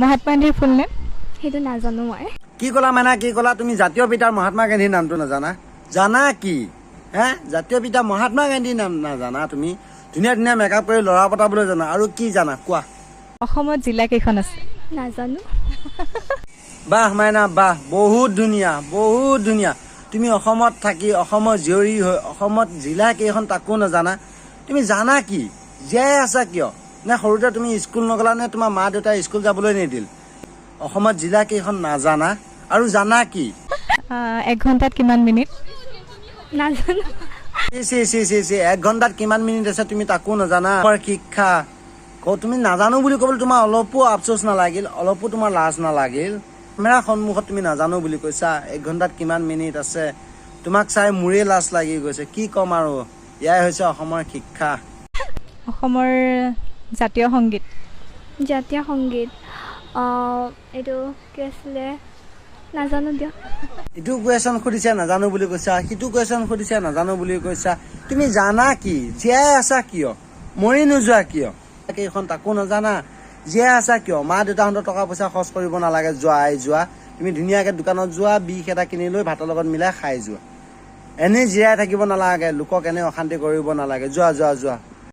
মহাত্মা গান্ধীৰ full name? সেইটো নাজানো মই। কি ক'লা মাইনা, কি ক'লা? তুমি জাতীয় পিতাৰ মহাত্মা গান্ধীৰ নামটো নাজানা? জানা কি হে? জাতীয় পিতা মহাত্মা গান্ধীৰ নাম নাজানা তুমি? ধুনীয়া ধুনীয়া মেকআপ কৰি ল'ৰা পতাবলৈ জানা, আৰু কি জানা কোৱা? অসমত জিলা কেইখন আছে? নাজানো। বাহ মাইনা বাহ, বহুত ধুনীয়া, বহুত ধুনীয়া। তুমি অসমত থাকি, অসমৰ জীয়ৰী হৈ অসমত জিলা কেইখন তাকো নাজানা। তুমি জানা কি? জীয়াই আছা কিয়? নে সৰুতে তুমি স্কুল নগ'লা, নে তোমাৰ মা দেউতাই স্কুল যাবলৈ নিদিল? অসমত জিলা কেইখন নাজানা আৰু জানা কি? এক ঘণ্টাত কিমান মিনিট? নাজানো। চি চি চি চি, এক ঘণ্টাত কিমান মিনিট আছে তুমি তাকো নাজানা। তোমাৰ শিক্ষা তুমি নাজানো বুলি ক'বলৈ তোমাৰ অলপো আফচোচ নালাগিল, অলপো তোমাৰ লাজ নালাগিল? কেমেৰাৰ সন্মুখত তুমি নাজানো বুলি কৈছা এক ঘণ্টাত কিমান মিনিট আছে। তোমাক চাই মোৰেই লাজ লাগি গৈছে। কি ক'ম আৰু, এয়াই হৈছে অসমৰ শিক্ষা। অসমৰ জাতীয় সংগীত? জাতীয় সংগীত, এইটো কি আছিলে, নাজানো দিয়ক। ইটো কুৱেশ্যন সুধিছে, নাজানো বুলি কৈছা। সিটো কুৱেশ্যন সুধিছে, নাজানো বুলি কৈছা। তুমি জানা কি? জীয়াই আছা কিয়? মৰি নোযোৱা কিয়? কেইখন তাকো নাজানা, জীয়াই আছা কিয়? মা দেউতাহঁতৰ টকা পইচা খৰচ কৰিব নালাগে। যোৱা আই যোৱা, তুমি ধুনীয়াকে দোকানত যোৱা, বিষ এটা কিনি লৈ ভাতৰ লগত মিলাই খাই যোৱা। এনেই জীয়াই থাকিব নালাগে, লোকক এনেই অশান্তি কৰিব নালাগে। যোৱা যোৱা যোৱা।